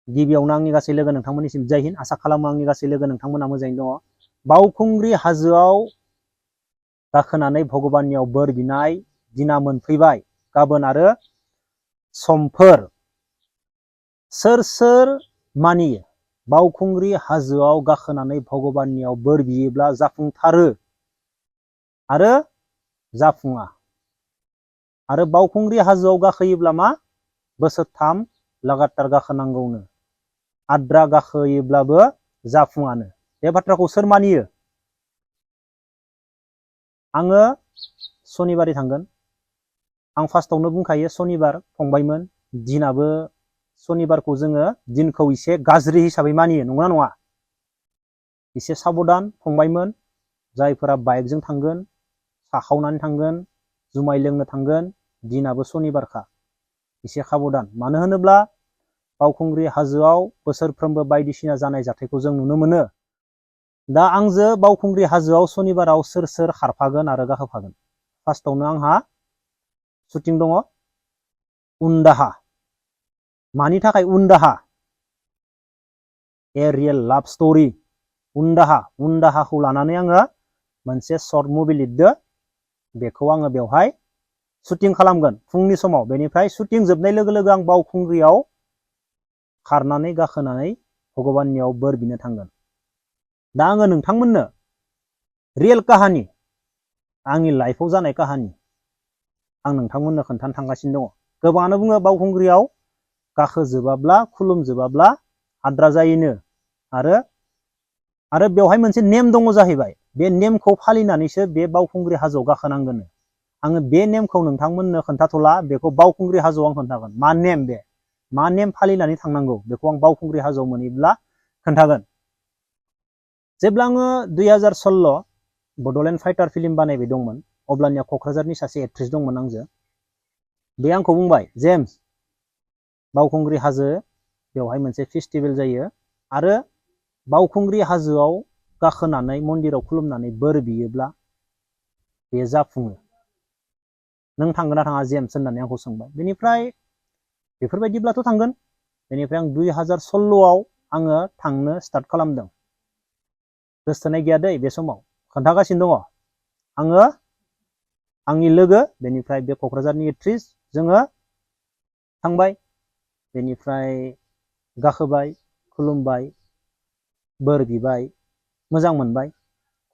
गिबियावनो आंनि गासै लोगो नोंथांमोननिसिम जय हिन्द। आसा खालामो आंनि गासै लोगो नोंथांमोना मोजाङै दङ। बावखुंग्रि हाजोआव गाखोनानै भगबाननियाव बोर बिनाय दिना मोनफैबाय। गाबोन आरो समफोर सोर सोर मानियो बावखुंग्रि हाजोआव गाखोनानै भगबाननियाव बोर बियोब्ला जाफुंथारो आरो जाफुङा? आरो बावखुंग्रि हाजोआव गाखोयोब्ला मा बोसोरथाम लागातार गाखोनांगौनो, आद्रा गाखोयोब्लाबो जाफुङानो। बे बाथ्राखौ सोर मानियो? आङो सनिबारै थांगोन। आं फार्स्टआवनो बुंखायो सनिबार फंबायमोन, दिनाबो सनिबारखौ जोङो दिनखौ एसे गाज्रि हिसाबै मानियो, नंगौना नङा? एसे साबधान फंबायमोन, जायफोरा बाइकजों थांगोन, साखावनानै थांगोन, जुमाय लोंनो थांगोन, दिनाबो सनिबारखा, एसे साबधान। मानो होनोब्ला बावखुंग्रि हाजोआव बोसोरफ्रोमबो बायदिसिना जानाय जाथायखौ जों नुनो मोनो। दा आंजों बावखुंग्रि हाजोआव सनिबाराव सोर सोर खारफागोन आरो गाखोफागोन? फार्स्टआवनो आंहा शुटिं दङ उनदाहा। मानि थाखाय उनदाहा? ए रियेल लाभ स्ट'रि उनदाहा। उनदाहाखौ लानानै आङो मोनसे शर्ट मुभि लिरदो, बेखौ आङो बेवहाय शुटिं खालामगोन फुंनि समाव। बेनिफ्राय शुटिं जोबनाय लोगो लोगो आं बावखुंग्रियाव खारनानै गाखोनानै भगबाननियाव बोर बिनो थांगोन। दा आङो नोंथांमोननो रियेल काहानि, आंनि लाइफआव जानाय काहानि आं नोंथांमोननो खोन्थानो थांगासिनो दङ। गोबाङानो बुङो बावखुंग्रियाव गाखोजोबाब्ला खुलुमजोबाब्ला आद्रा जायोनो, आरो बेवहाय मोनसे नेम दङ जाहैबाय। बे नेमखौ फालिनानैसो बे बावखुंग्रि हाजोआव गाखोनांगोन। आङो बे नेमखौ नोंथांमोननो खोन्थाथ'ला, बेखौ बावखुंग्रि हाजोआव आं खोन्थागोन। मा नेम बे, मा नेम फालिनानै थांनांगौ, बेखौ आं बावखुंग्रि हाजोआव मोनहैब्ला खोन्थागोन। जेब्ला आङो 2016 बड'लेण्ड फाइटार फिल्म बानायबाय दंमोन, अब्लानिया क'क्राझारनि सासे एक्ट्रिस दंमोन आंजों। बे आंखौ बुंबाय, जेम्स बावखुंग्रि हाजो बेवहाय मोनसे फेस्टिभेल जायो आरो बावखुंग्रि हाजोआव गाखोनानै मन्दिराव खुलुमनानै बोर बियोब्ला बे जाफुङो। नों थांगोन ना थाङा जेम्स होननानै आंखौ सोंबाय। बेनिफ्राय बेफोरबायदिब्लाथ' थांगोन। बेनिफ्राय आं 2016आव आङो थांनो स्टार्ट खालामदों। गोसथोनाय गैया दै, बे समाव खोन्थागासिनो दङ। आङो आंनि लोगो, बेनिफ्राय बे क'क्राझारनि एक्ट्रिस, जोङो थांबाय। बेनिफ्राय गाखोबाय, खुलुमबाय, बोर बिबाय, मोजां मोनबाय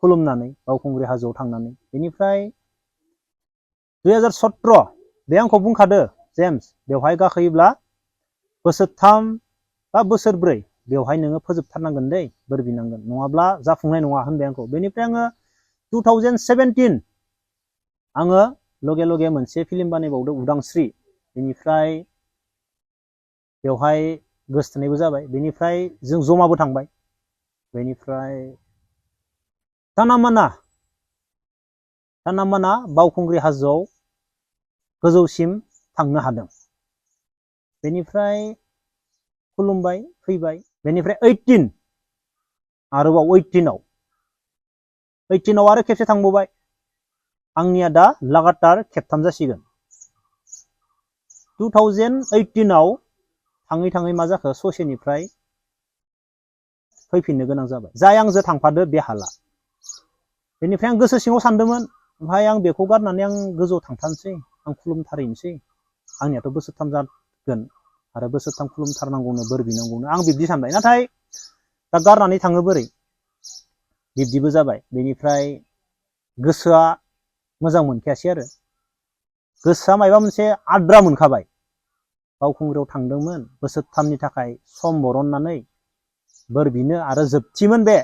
खुलुमनानै बावखुंग्रि हाजोआव थांनानै। बेनिफ्राय 2017 बे आंखौ बुंखादो, जेम्स बेवहाय गाखोयोब्ला बोसोरथाम बा बोसोरब्रै बेवहाय नोङो फोजोबथारनांगोन दै, बोर बिनांगोन, नङाब्ला जाफुंनाय नङा होनबाय आंखौ। बेनिफ्राय आङो 2017 आङो लगे लगे मोनसे फिल्म बानायबावदो उदांस्रि। बेनिफ्राय बेवहाय गोसथोनायबो जाबाय। बेनिफ्राय जों जमाबो थांबाय। बेनिफ्राय तानामाना बावखुंग्रि हाजोआव गोजौसिम थांनो हादों। बेनिफ्राय खुलुमबाय फैबाय। बेनिफ्राय 18 आरोबाव 18आव आरो खेबसे थांबावबाय। आंनिया दा लागातार खेबथाम जासिगोन। 2018आव थाङै थाङै मा जाखो, ससेनिफ्राय फैफिननो गोनां जाबाय। जाय आंजों थांफादो बे हाला। बेनिफ्राय आं गोसो सिङाव सानदोंमोन, ओमफ्राय आं बेखौ गारनानै आं गोजौआव थांथारनोसै, आं खुलुमथारहैनोसै, आंनियाथ' बोसोरथाम जागोन आरो बोसोरथाम खुलुमथारनांगौनो, बोर बिनांगौनो, आं बिब्दि सानबाय। नाथाय दा गारनानै थाङो बोरै, बिब्दिबो जाबाय। बेनिफ्राय गोसोआ मोजां मोनखायासै आरो गोसोआ माबा मोनसे आद्रा मोनखाबाय। बावखुंग्रियाव थांदोंमोन बोसोरथामनि थाखाय सम बरननानै बोर बिनो, आरो जोबथिमोन बे।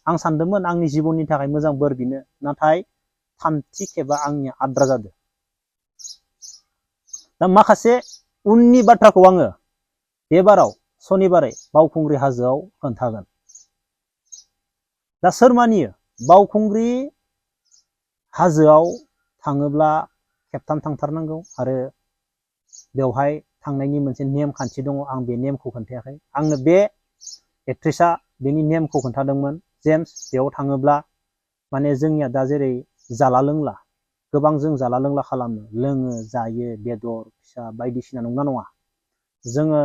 आं सानदोंमोन आंनि जिबननि थाखाय मोजां बोर बिनो, नाथाय थामथि खेबा आंनिया आद्रा जादों। दा माखासे उननि बाथ्राखौ आङो बे बाराव सनिबारै बावखुंग्रि हाजोआव खोन्थागोन। दा सोर मानियो बावखुंग्रि हाजोआव थाङोब्ला खेबथाम थांथारनांगौ, आरो बेवहाय थांनायनि मोनसे नेम खान्थि दङ। आं बे नेमखौ खोन्थायाखै, आंनो बे एक्ट्रिसा बेनि नेमखौ खोन्थादोंमोन। जेम्स बेयाव थाङोब्ला माने जोंनिया दा जेरै जाला लोंला, गोबां जों जाला लोंला खालामो, लोङो जायो, बेदर फिसा बायदिसिना, नंगौना नङा? जोङो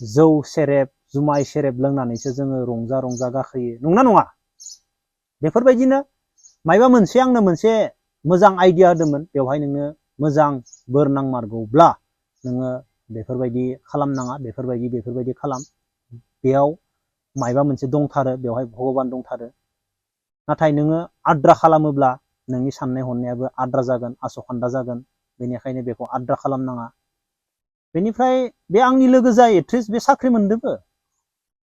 जौ सेरेब जुमाय सेरेब लोंनानैसो जोङो रंजा रंजा गाखोयो नंना नङा बेफोरबायदिनो मायबा मोनसे आंनो मोनसे मोजां आइडिया होदोंमोन बेवहाय नोंनो मोजां बोर नांमारगौब्ला नोङो बेफोरबायदि खालामनाङा बेफोरबायदि खालाम बेयाव मायबा मोनसे दंथारो बेवहाय भगबान दंथारो नाथाय नोङो आद्रा खालामोब्ला नोंनि साननाय हनायाबो आद्रा जागोन आसखान्दा जागोन बेनिखायनो बेखौ आद्रा खालामनाङा बेनिफ्राय बे आंनि लोगो जायो एक्ट्रिस बे साख्रि मोनदोंबो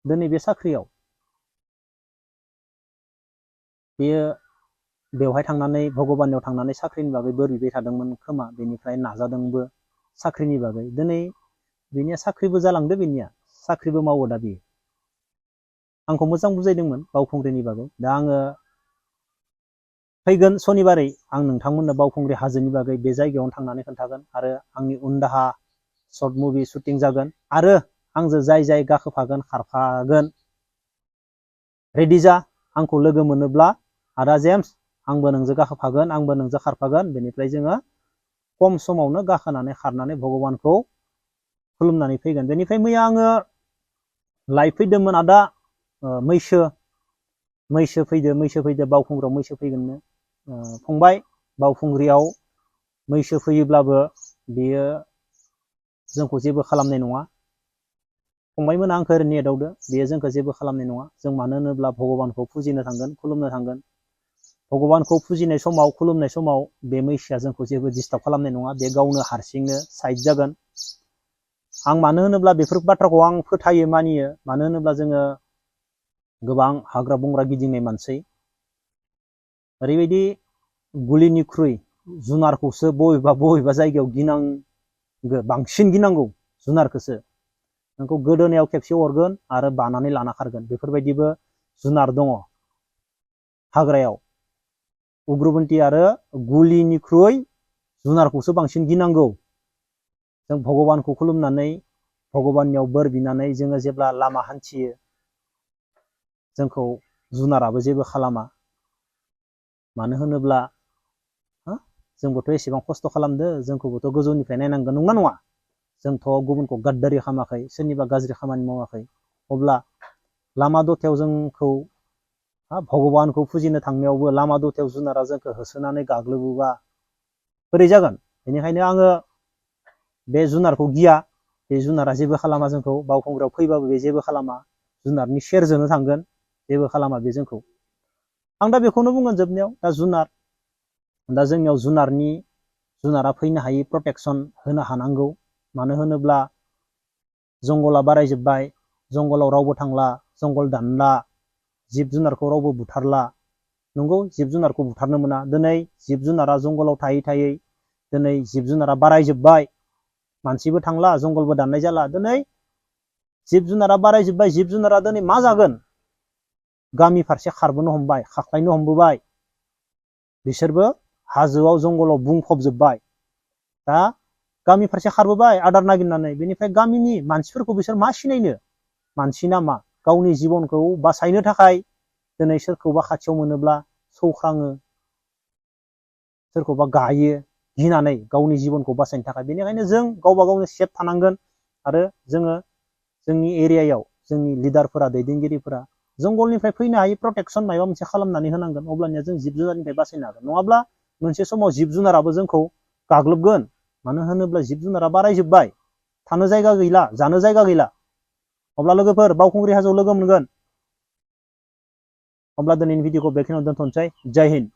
दिनै बे साख्रियाव बेयो बेवहाय थांनानै भगबाननियाव थांनानै साख्रिनि बागै बोर बिबाय थादोंमोन खोमा बेनिफ्राय नाजादोंबो साख्रिनि बागै दिनै बेनिया साख्रिबो जालांदो बेनिया साख्रिबो मावो दा बियो आंखौ मोजां बुजायदोंमोन बावखुंग्रिनि बागै दा आङो फैगोन सनिबारै आं नोंथांमोननो बावखुंग्रि हाजोनि बागै बे जायगायावनो थांनानै खोन्थागोन आरो आंनि उनदाहा शर्ट मुभि शुटिं जागोन आरो आंजों जाय जाय गाखोफागोन खारफागोन रेडि जा आंखौ लोगो मोनोब्ला आदा जेम्स आंबो नोंजों गाखोफागोन आंबो नोंजों खारफागोन बेनिफ्राय जोङो खम समावनो गाखोनानै खारनानै भगबानखौ खुलुमनानै फैगोन बेनिफ्राय मैया आङो लाइभ फैदोंमोन आदा मैसो फैदो बावखुंग्रियाव मैसो फैगोननो फंबाय बावखुंग्रियाव मैसो फैयोब्लाबो बेयो जोंखौ जेबो खालामनाय नङा फंबायमोना आंखौ ओरैनो एदावदो बेयो जोंखौ जेबो खालामनाय नङा जों मानो होनोब्ला भगबानखौ फुजिनो थांगोन खुलुमनो थांगोन भगबानखौ फुजिनाय समाव खुलुमनाय समाव बे मैसोआ जोंखौ जेबो डिस्टार्ब खालामनाय नङा बे गावनो हारसिंनो साइड जागोन आं मानो होनोब्ला बेफोर बाथ्राखौ आं फोथायो मानियो मानो होनोब्ला जोङो गोबां हाग्रा बंग्रा गिदिंनाय मानसि ओरैबायदि गुलिनिख्रुइ जुनारखौसो बबेबा जायगायाव गिनांगौ बांसिन गिनांगौ जुनारखौसो नोंखौ गोदोनायाव खेबसे अरगोन आरो बानानै लाना खारगोन बेफोरबायदिबो जुनार दङ हाग्रायाव उग्रपन्थी आरो गुलिनिख्रुइ जुनारखौसो बांसिन गिनांगौ जों भगबानखौ खुलुमनानै भगबाननियाव बोर बिनानै जोङो जेब्ला लामा हान्थियो जोंखौ जुनाराबो जेबो खालामा मानो होनोब्ला जोंबोथ' एसेबां खस्थ' खालामदो जोंखौबोथ' गोजौनिफ्राय नायनांगोन नंना नङा जोंथ' गुबुनखौ गाद्दारि खालामाखै सोरनिबा गाज्रि खामानि मावाखै अब्ला लामा दथायाव जोंखौ भगबानखौ फुजिनो थांनायावबो लामा दथायाव जुनारा जोंखौ होसोनानै गाग्लोबोबा बोरै जागोन बेनिखायनो आङो बे जुनारखौ गिया बे जुनारा जेबो खालामा जोंखौ बावखुंग्रियाव फैबाबो बे जेबो खालामा जुनारनि सेरजोंनो थांगोन जेबो खालामा बे जोंखौ आं दा बेखौनो बुंगोन जोबनायाव दा जोंनियाव जुनारा फैनो हायि प्रटेक्सन होनो हानांगौ मानो होनोब्ला जंगला बारायजोब्बाय जंगलाव रावबो थांला जंगल दानला जिब जुनारखौ रावबो बुथारला नंगौ जिब जुनारखौ बुथारनो मोना दिनै जिब जुनारा जंगलाव थायै थायै दिनै जिब जुनारा बारायजोब्बाय मानसिबो थांला जंगलबो दाननाय जाला दिनै जिब जुनारा बारायजोब्बाय जिब जुनारा दिनै मा जागोन गामि फारसे खारबोनो हमबाय खाख्लायनो हमबोबाय बिसोरबो हाजोआव जंगलाव बुंफबजोब्बाय दा गामि फारसे खारबोबाय आदार नागिरनानै बेनिफ्राय गामिनि मानसिफोरखौ बिसोर मा सिनायनो मानसि ना मा गावनि जिबनखौ बासायनो थाखाय दिनै सोरखौबा खाथियाव मोनोब्ला सौख्राङो सोरखौबा गायो गिनानै गावनि जिबनखौ बासायनो थाखाय बेनिखायनो जों गावबा गावनो सेफ थानांगोन आरो जोङो जोंनि एरियायाव जोंनि लिडारफोरा दैदेनगिरिफोरा जंगलनिफ्राय फैनो हायि प्रटेक्सन माबा मोनसे खालामनानै होनांगोन अब्लानिया जों जिब जुनारनिफ्राय बासायनो हागोन नङाब्ला मोनसे समाव जिब जुनाराबो जोंखौ गाग्लोबगोन मानो होनोब्ला जिब जुनारा बारायजोब्बाय थानो जायगा गैला जानो जायगा गैला अब्ला लोगोफोर बावखुंग्रि हाजोआव लोगो मोनगोन अब्ला दिनैनि भिडिअखौ बेखिनियाव दोनथ'नोसै जय हिन्द